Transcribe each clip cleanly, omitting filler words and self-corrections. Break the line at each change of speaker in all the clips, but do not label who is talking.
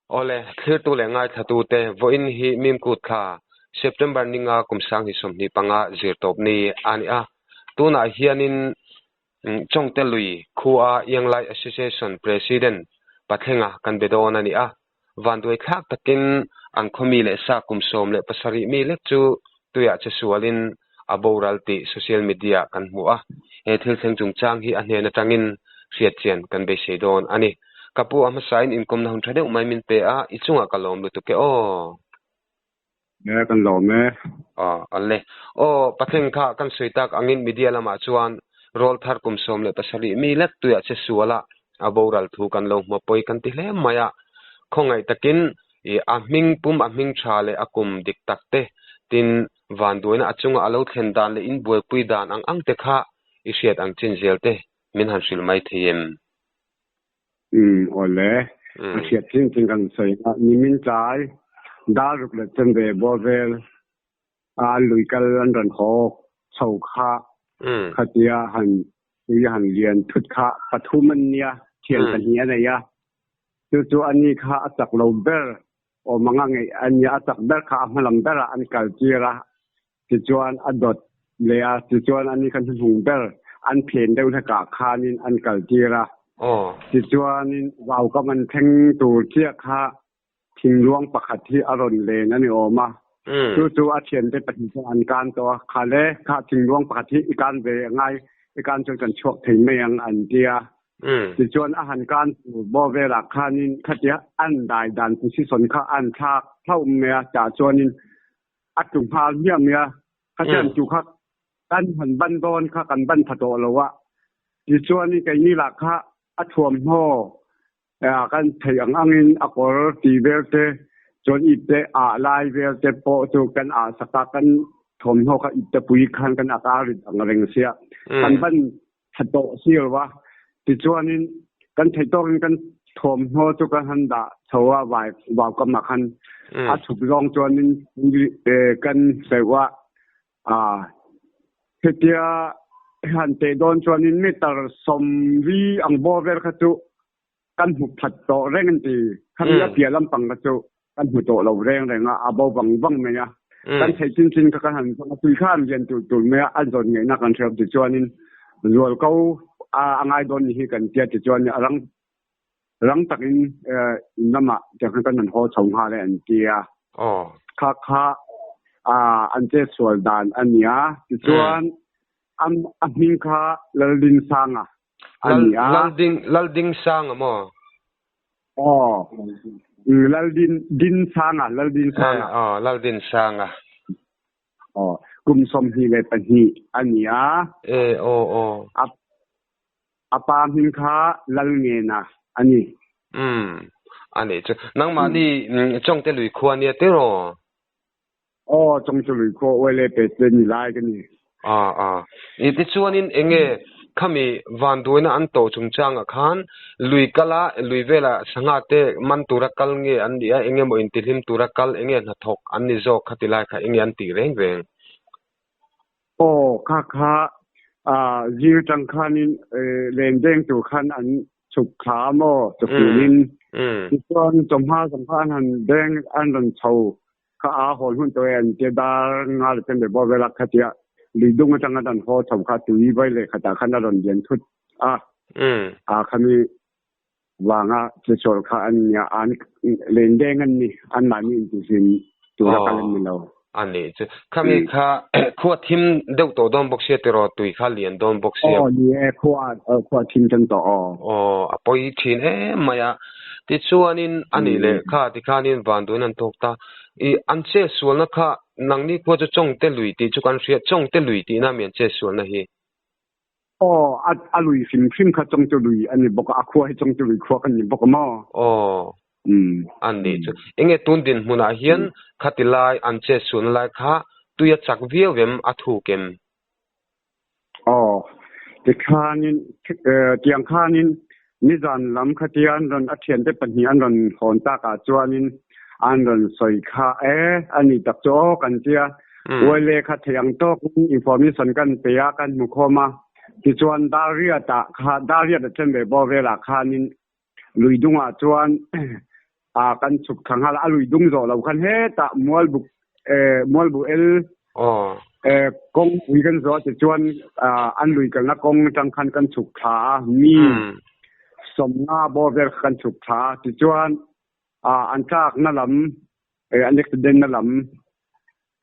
Awle, thlirtu leh ngaithlatute, vawiin hi Mimkut thla, September ninga kum 2025 zirtawp ni a ni a. Tunah hianin Chawngte lui khua Ianglai Association President Pathlenga kan be dawn a ni a. Vanduai thlak takin an khaw mi leh sa kum 17 mi lek chu tuiah che sualin a boral tih social media kan hmu a. He thil thleng chungchang hi a hnen atangin hriatchian kan beisei dawn a ni. Ka pu a hmasain inkawmna hun tha deuh mai min pe a, i chungah ka lawm lutuk e aw.
E, kan lawm e.
Aw, a le. Aw, Pathian kha kan sawi tak angin media lamah chuan rawl thar kum 17 mi lek tuiah che suala a boral thu kan lo hmu pawi kan ti hle mai a. Khawngaih takin i a hming pum a hming tha leh a kum dik tak te tin vanduaina a chunga a lo thlen dan leh in buaipui dan ang ang te kha i hriat ang chin zel te min han hrilh mai thei em?
Umm awle, a hriat chin chin kan sawi a, nimin tlai dar ruk leh chen ve bawr vel a lui kal an rawn haw chho kha khatia han tui han lian thut kha pathum an nia, thian pahnih a nei a, chu chu ani kha a chak lo ber awm anga ngeih a nia, a chak ber kha a hma lam berah an kal tir a, Tichuan a dawt leh a, tichuan ani kha hnuhnung ber an phen deuh hlekah khanin an kaltir a. Tichuanin vaukam an thleng tur chiah kha thingluang pakhat hi a rawn len a ni awm a. Chu chu a thiante pahnih chuan an kan tawh a, Kha le, kha thingluang pakhat hi i kan ve a ngai, i kan chuan kan chhuak thei mai ang an ti a. Tichuan a han kan tur bawr velah khanin khatia an dai dan position kha an thlak hlauh mai a, tah chuanin a tlu nghal hmiah mai a, kha chu kha kan han ban dawn kha kan ban tha tawh lo a, tichuan keini lah kha a thuamhnaw kan theih ang angin a kawr tih vel te chuan ip te ah lai vel te pawh chu kan ah sak a, kan thuamhnaw kha ip te pui khan kan ak a rit ang reng sia, kan ban tha tawh si lo a, tichuanin kan theih tawkin kan thuamhnaw chu kan han dah chho a vai vaukam ah khan a chhuk zawng chuanin kan hleuh a, hetia han teh dawn chuanin meter sawmli ang bawr vel kha chu kan hmu phat tawh reng an ti. Khami a piah lampang kha chu kan hmu tawh lo reng reng a, a bo vang vang mai a. Kan theih chin chin kha kan han zawng a, tui kha an lian tulh tulh mai a, an zawn ngaihna kan hre lo tichuanin zualko a ngai dawn ni hi kan tia tichuan a rang rang takin in lamah tiang khan kan han haw chho nghal e an ti a. Kha kha an chetsual dan a nia. Tichuan a hming kha Laldinsanga a ni a.
Lalding, Laldingsanga maw?
Aw, Laldin, Dinsanga, Laldinsanga.
Aw, Laldinsanga.
Aw, kum 22 a ni a.
E, aw, aw.
A, a pa hming kha Lalngena a ni.
Um, a nih chu. Nangmah ni Chawngte lui khua nia tiraw?
Aw, Chawngte lui khua Oile President ni lai ka ni.
A, a. I tichuanin enge khami vanduaina an tawh chungchangah khan lui kala lui vela sangha te man tura kal nge an nih a, enge maw intihlim tura kal, enge hnathawk an ni zawk kha ti lai kha enge an tih reng reng?
Aw, kha kha zir tang khanin lendeng tur khan an chhuk thla a maw chawhnunin. Tichuan chawhma zawng kha an han deng an rawn chho kha a hawn hun tawh e an tia dar nga leh chen ve bawr vel a khatia lui dung atang a rawn haw chho kha tui vai leh khatah khan a rawn lian thut a a khami vanga chesual kha an nia an lendeng an ni an mahni intihhlim tura kal an ni lo.
A nih chu. Khami kha khua thim deuh tawh dawn bawk sia tiraw tui kha lian dawn bawk sia.
Aw ni e khua khua thim tan tawh aw.
Aw a pawi thin em mai a. Tichuanin a nih leh kha tikhanin vanduain an tawk ta. I an chetsualna kha nangni khua chu Chawngte lui tih chu kan hria Chawngte lui tihna mi an chetsualna hi.
Aw a a lui hrim hrim kha Chawngte lui a ni bawk a a khua hi Chawngte lui khua kan ni bawk a maw.
Aw a nih chu. Enge tun dinhmunah hian khati lai an chetsualna lai kha tui a chak viau em a thuk em?
Aw, tikhanin tiang khanin nizan lam khatia an rawn a thiante pahnih an rawn hawn takah chuanin an rawn sawi kha e a ni tak chu aw kan tia Uaile kha thei ang tawkin information kan pe a kan hmu khawm a tichuan Dariat ah kha Dariat a chen ve bawr velah khanin lui dungah chuan A kan chhuk thla nghal a lui dung zawh lo khan hetah Mualbuk eh Mualbu el eh kawng pui kan zawh tichuan an lui kalna kawng atang khan kan chhuk thla a mi sawmnga bawr vel kha kan chhuk thla a tichuan an tlakna lam eh an accident na lam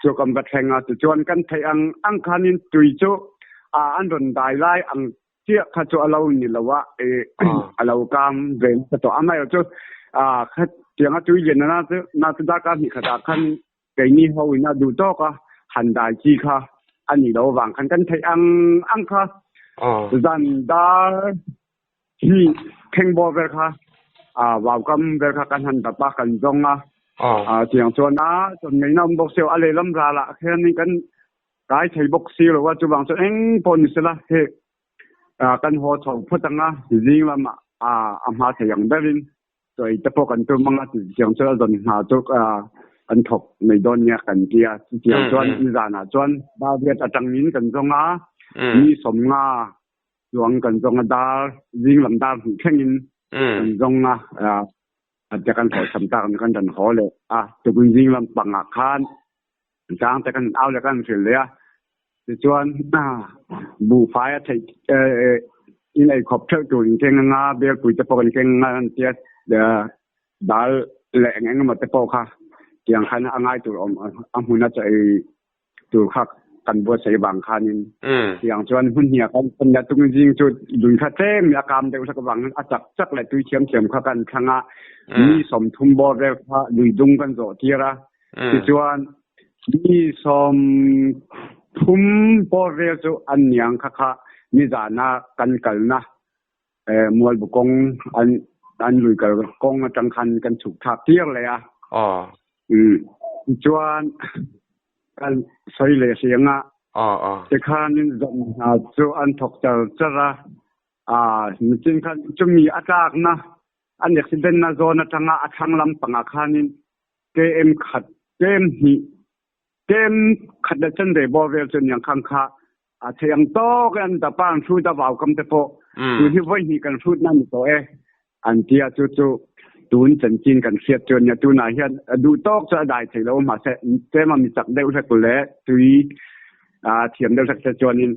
chu kan va thleng a tichuan kan theih ang ang khanin tui chu an rawn dai lai ang chiah kha chu a lo ni lo a a lo kam ve nasa tawh amaherawh chu kha tiang a tui lian na chu na chu darkar hnih khatah khan keini ho in a duh tawk a han dai chi kha a nih loh avang khan kan theih ang ang kha zan dar hi thleng bawr vel kha vau kam vel kha kan han dap a kan zawng a tiang chuan a chuan ngaihna awm bawk si a lehlam ralah khianin kan Kai thei bawk si lo a, chuvang chuan eng pawh ni sela hei kan haw chho phawt ang a, zing lamah a hma thei ang berin chaw ei te pawh kan tum ang a, chutiang chuan a zawn hna chu kan thawk mai dawn nia kan ti a, chutiang chuan nizanah chuan dar riat atangin kan zawng a, ni sawmnga chuang kan zawng a, dar zing lam dar hnih thlengin kan zawng a, a te kan hlawhchham tak kan rawn haw leh a, tukin zing lam pangah khan Tlang te kan au le kan hrilh leh a, tichuan buhfai a theih in ei khawp theuh tur in keng anga belpui te pawh kan keng anga an tia dal leh eng eng emaw te pawh kha tiang khan a ngai tur awm a hmun a chaw ei tur kha kan buatsaih vang khanin tiang chuan hmun hnih ah kan kan la tung zing chu lui kha tlem a kam deuh hlek avang a chak chak leh tui thiam thiam kha kan thlang a mi sawmthum bawr vel kha lui dung kan zawh tir a. Tichuan, mi sawm thum pawl vel chu an niang kha kha nizana kan kalna Mualbu kawng an lui kal kawng atang khan kan chhuk thlak tir leh a. Tichuan, kan sawi leh si anga tikhanin zan hna chu an thawk char char a. Nichin khan chumi a tlakna an accident na zawn atanga a thlang lampangah khanin KM khat, KM hnih, KM khat leh chanve bawr vel chu niang khang kha a thei ang tawk e an dap a, an hrut a vau kam te pawh tun hi vawi hnih kan hrut na ni tawh e an ti a, chu chu tun chanchin kan hriat chu a nia, tunah hian duh tawk chu a dai thei lo mahse tlema mi chak deuh hlek leh tui thiam deuh hlek te chuanin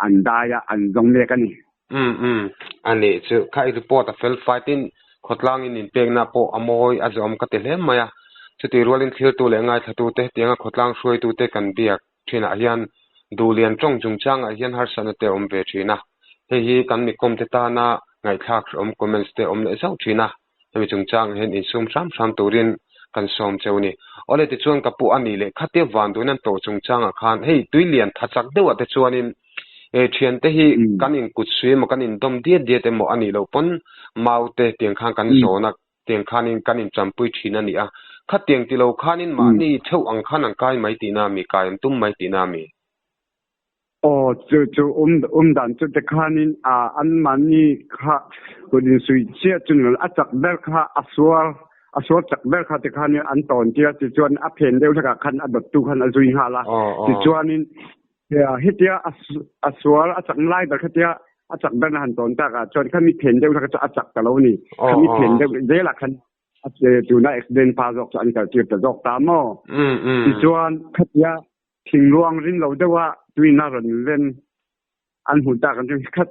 an dai a, an zawng mek a ni.
Um um, a nih chu kha i report a fel fai tin khawtlang in inpekna pawh a mawi a zawm ka ti hle mai a, chutih rualin thlirtu leh ngaithlatute hetianga khawtlang hruaitute kan biak thinah hian duhlian tawng chungchangah hian harsatna te a awm ve thin a, hei hi kan mikawmte tana ngaihthlak hrehawm comments te a awm leh zauh thin a, hemi chungchangah hian insum hram hram turin kan sawm cheu a ni. Awle tichuan ka pu a nih leh khatia vanduin an tawh chungchangah khan hei tuilian tha chak deuhah te chuanin e thiante hi kan inkut sui emaw kan indawm diat diat emaw a nih loh pawn mau te tiang khan kan zawn a tiang khanin kan inchampui thin a ni a, khatiang ti lo khanin mahni theuh ang khan an kai mai tihna a mi, kai an tum mai tihna a mi.
Aw, chu chu um um dan chu te khanin a anmahni kha kut insui chiah chu ni lo, a chak ber kha a suar a suar chak ber kha tikhanin an tawn tir a, tichuan a phen deuh hlekah khan a dawttu khan a zui nghal a, tichuanin hetia a suar a chak lai ber khatia a chak berna han tawn takah chuan khami phen deuh hlek chu a chak ta lo a ni, khami phen deuh zelah khan a tuna accident pa zawk chu an kal tir ta zawk ta maw? Tichuan khatia Thingluang rin lo deuha tuin a rawn len an hmuh tak an chu khat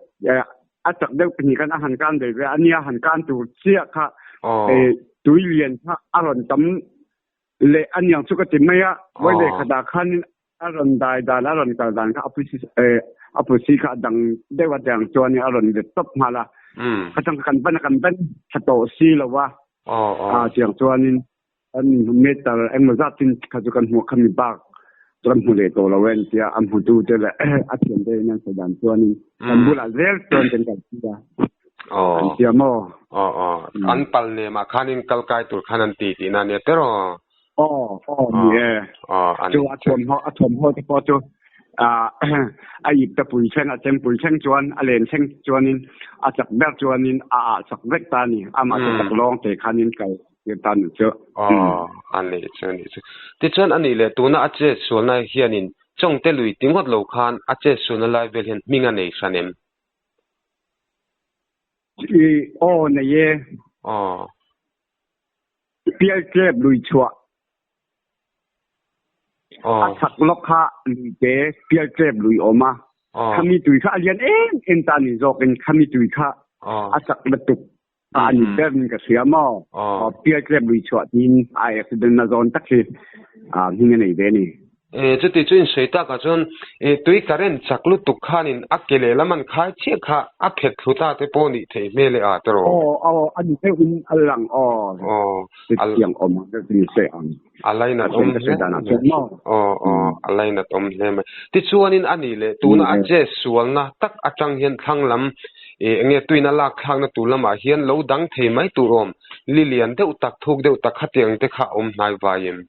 a chak deuh pahnih khan a han kan ve ve a nia han kan tur chiah kha tui lian kha a rawn tam leh a niang chu ka ti mai a vawi leh khatah khanin a rawn dai dan a rawn kal dan kha a pusi kha a dang deuh a tiang chuan a rawn let tawp nghal a kha kan ban a kan ban tha tawh si lo a tiang chuanin An meter engmaw zat chin kha chu kan hmuh khami bak chu kan hmu leh tawh lo e an tia a hmutu te leh a thiam te in an sawi dan chuanin kan bulah zel chuan kan kal pui a an tia maw.
Aw aw an pal nemah khanin kal kai tur khan an ti tihna ania tiraw?
Aw aw ni e. Chu a thuamhnaw a thuamhnaw te pawh chu a ip te pui thleng a chem pui thleng chuan a len thleng chuanin a chak ber chuanin a ah chak vek ta a ni amah chu chak lawng te khanin kal Tirtan chu.
Aw, a nih chu, a nih chu. Tichuan a nih leh tuna a chet sualna hianin Chawngte lui ti ngawt lo khan a chet sualna lai vel hian hming a nei hran em?
I, aw nei e.
Aw.
Pialtlep lui chhuah a chhak lawk kha luite Pialtlep lui awm a. Khami tui kha a lian em em ta ni zawkin khami tui kha a chak lutuk a ani ber in ka hria maw. Pialtlep lui chhuah tiin a accident na zawn tak hi hming a nei ve a ni.
Chuti chu insawi takah chuan tui current chak lutuk khanin a ke lehlam an khai chiah kha a phet thlu ta te pawh nih theih hmel e a tawrh.
Aw aw a ni deuh in a lang aw.
Aw.
Chutiang awm ang deuh chu ni se ang.
A lainat awm hle mai. Aw aw a lainat awm hle mai. Tichuanin a nih leh tuna a che sualna tak atang hian thlang lam enge tuina lak thlakna tur lamah hian lo dang thei mai tur awm li lian deuh tak thuk deuh tak khatiang te kha a awm hnai vai em?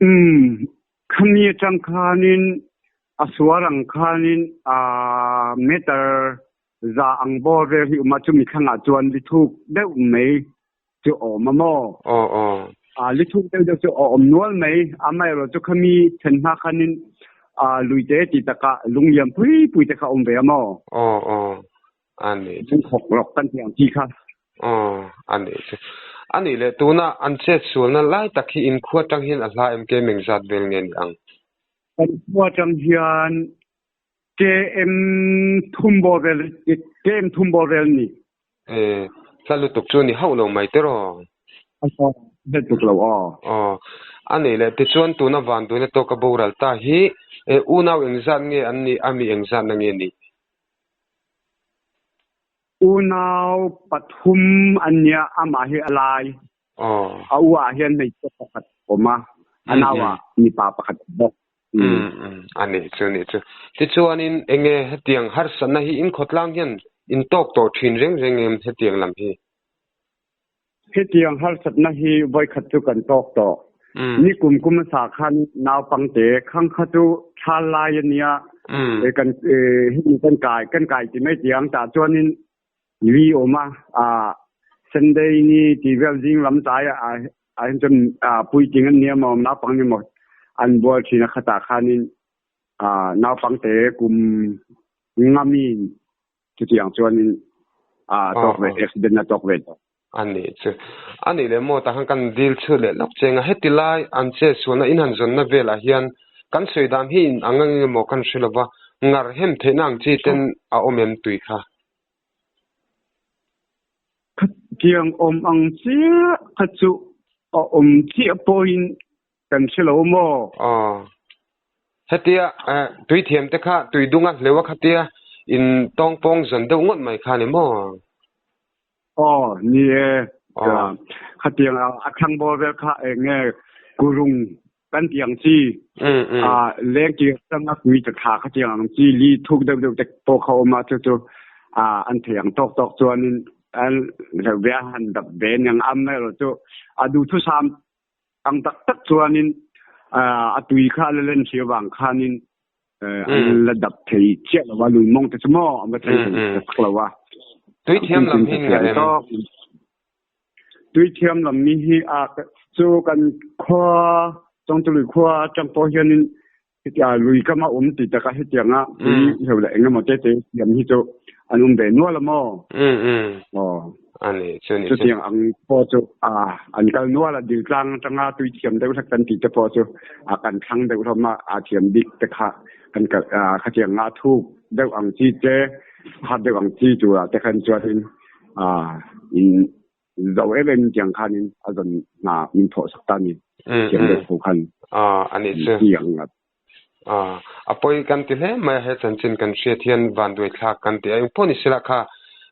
Umm, khami atang khanin a sual ang khanin aa meter za ang bawr vel hi awm a, chumi thlangah chuan li thuk deuh mai chu a awm a maw?
Aw aw.
Aa li thuk deuh deuh chu a awm nual mai, amaherawh chu khami then hma khanin aa luite ti takah lunglian pui pui te kha a awm ve a maw?
Aw aw, a ni.
Lungkhawk rawk kan tih ang chi kha.
Aw, a nih chu. A nih leh tuna an chet sualna lai tak hi inkhua atang hian a hla em kem engzat vel nge ni ang?
Kan khua atang hian KM thum bawr vel, KM thum bawr vel a ni.
E, hla lutuk chu ni hauh lo mai tiraw?
A hla lutuk lo aw.
Aw, a nih leh tichuan tuna vanduaina tawka boral ta hi unau engzat nge an nih a mi engzatna nge nih?
Unau pathum an nia, amah hi a lai. A u ah hian hmeichhia pakhat a awm a, a nau ah mipa pakhat a awm bawk.
A nih chu, nih chu. Tichuanin enge hetiang harsatna hi in khawtlang hian in tawk tawh thin reng reng em hetiang lam hi?
Hetiang harsatna hi vawikhat chu kan tawk tawh. Ni kum kum hmasa khan naupangte khang kha chu thla lai a nia. Kan hemi kan kai kan kai ti mai tiang tah chuanin li awm a Sunday ni ti vel zing lam tlai ah hin cun puitling an nia maw naupang nih maw an bual thin a khatah khanin naupangte kum ngami Chutiang chuanin a tawk ve, accident a tawk ve tawh.
A nih chu. A nih leh maw tah khan kan dil chhut leh lawk cheng a, heti lai an che sualna in han zawnna velah hian kan sawi dan hi in ang ang emaw kan hre lova, ngar hem theihna ang chi ten a awm em tui kha?
Khatiang awm ang chiah kha chu a awm chiah pawhin Kan hre lo maw?
Aw. Hetia tui thiam te kha tui dunga hleuh a khatia in tawng pawng zawn deuh ngawt mai kha ni maw?
Aw, ni e. Khatiang a thlang bawr vel kha eng nge kurung kan tih ang chi, leng tir atanga tui ta thla khatiang ang chi li thuk deuh deuh te pawh kha awm a, chu chu an thei ang tawk tawk chuanin an hleuh ve a, han dap ve aniang amaherawh chu a duhthusam Ang taktak chuanin a tui kha a la len hri avang khanin an la dap thei chiah lo a, lui mawng te chu maw an va thleng thei tak lo a.
Tui thiam lam hi nga em?
Tui thiam lam mi hi a chu kan khua Chawngtului khua atang pawh hianin hetia lui kama awm ti taka hetianga tui hleuh leh engemaw te te siam hi chu an awm ve nual a maw? Aw.
Ani chu ni chu.
Chutiang ang pawh chu a an kal nual a diltlang atanga tui thiam deuh hlek kan tih te pawh chu a kan thlang deuh hlawm a, a thiam bik te kha kan kal khatiang nga thuk deuh ang chi te hat deuh ang chi turah te khan chuanin a in zo em em tiang khanin a zawn hna min thawh sak ta ni thiam deuh ho khan
ani chu
tiang ngat
a pawi kan ti hle mai a he chanchin kan hriat hian vanduai thlak kan ti a engpawh ni sela kha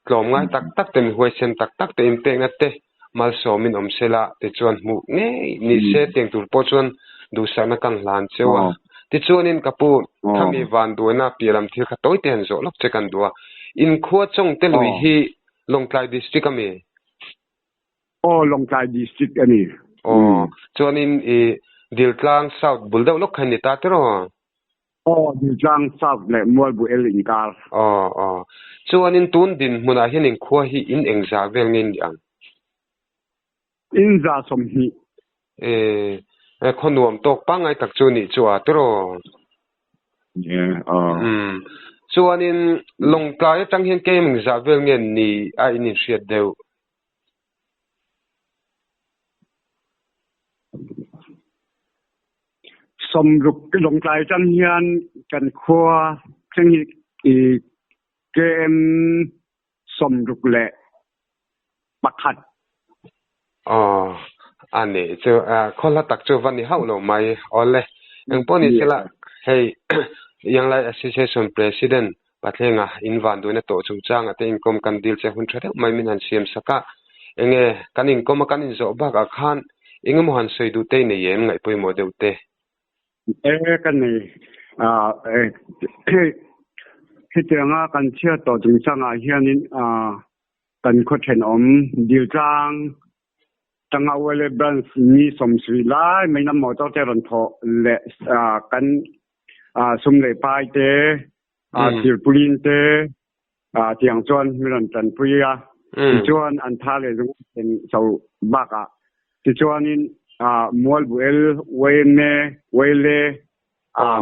tlawm ngai tak tak te mi huaisen tak tak te inpekna te malsawmin awm sela tichuan hmuh ngei ni se tiang tur pawh chuan duhsakna kan hlan cheu a tichuanin ka pu khami vanduaina piah lam thil kha tawi te han zawh lawk che kan duh a inkhua chawngte lui hi Lawngtlai District a mi?
Aw, Lawngtlai District a ni.
Aw, chuanin i Diltlang South bul deuh lawk kha ni ta tiraw?
Aw, Diltlang South leh Mualbu El inkar.
Aw, aw. Chuanin tun dinhmunah hian inkhua hi in engzah vel nge ni ang?
In za 20.
E, khaw nuam tawk pangngai tak chu nih chu a tiraw?
Ye, aw.
Umm. Chuanin Lawngtlai atang hian kei ming zah vel nge ni a in inhriat deuh?
Sawmruk Lawngtlai atang hian kan khua thleng hi i KM 61.
Aw, a nih chu khaw hla tak chu va ni hauh lo mai. Awle, engpawh ni sela hei Yanglai Association President Pathlenga in van duhna tawh chungchanga te inkawm kan dil che hun tha deuh mai min han siam sak a. Enge kan inkawm a kan inzawh bakah khan engemaw han sawi duh te i nei em ngaih pawimawh deuh te?
E ka nei. Hetianga kan chhiat tawh chungchangah hianin kan khaw thenawm Diltlang tanga ULA branch ni 70 lai mai na motor te rawn thawh leh kan sum leh pai te thirpulin te tiang chuan mi rawn tanpui a. Tichuan an tha leh zung en so bakah tichuanin Mualbuel YMA YLA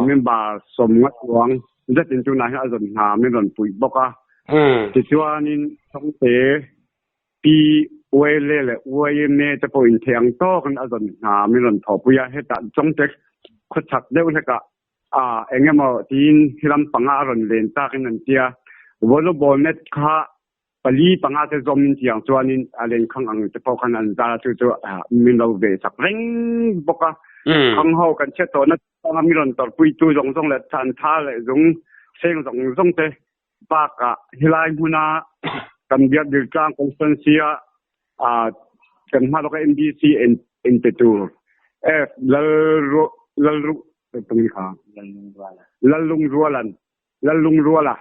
member 50 chuang zetin tunah hian a zawn hna min rawn puih bawk a. Tichuanin Chawngte Pi YLA leh YMA te pawh inthei ang tawkin a zawn hna min rawn thawhpui a. Hetah Chawngte khawchhak deuh hlekah eng emaw tiin hilam panga a rawn len takin an tia. Volleyball net kha pali panga te zawmin tiang chuanin a lenkhang ang te pawh khan an zar a, chu chu min lo ve sak reng bawk a. Khang ho kan chhiat tawhna changa mi rawn tawrhpuitu zawng zawng leh chan tha leh zung seng zawng zawng te bakah helai hmuna kan biak Diltlang Constituency a kan hma lawka MDC en pe tur F Lalru Lalru Lallungrualan Lallungruala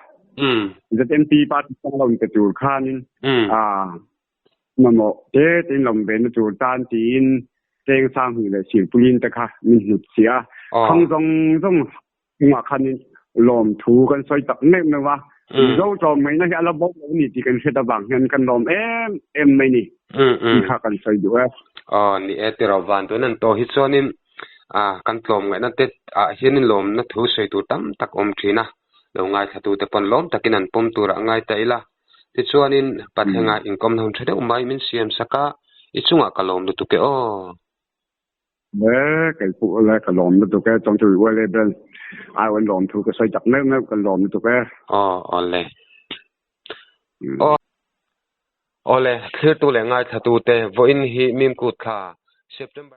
ZMP party tang lo pe tur khanin mamawh te tein lawm ve na tur tan tiin cheng sang hnih leh silpulin te kha min hnut sia khang zawng zawng chungah khanin lawmthu kan sawi tak meuh meuh a. Mizo tlawmngaihna hi a la bo lo a ni tih kan hriat avang hian kan lawm em em mai ni tih kha kan sawi duh e.
Aw ni e tiraw van tun an tawh hi chuanin kan tlawmngaihna te ah hianin lawmna thu sawi tur tam tak awm thin a, lo ngaithlatute pawn lawm takin an pawm turah ngai ta ila. Tichuanin Pathenga inkawmna hun tha deuh mai min siam sak a, i chungah ka lawm lutuk e aw.
Le kei pawh le ka lawm lutuk e chuan chu ULA branch ai an lawm thu ka sawi tak meuh meuh ka lawm lutuk e.
Aw awle. Aw awle thlirtu leh ngaithlatute vawiin hi Mimkut thla September.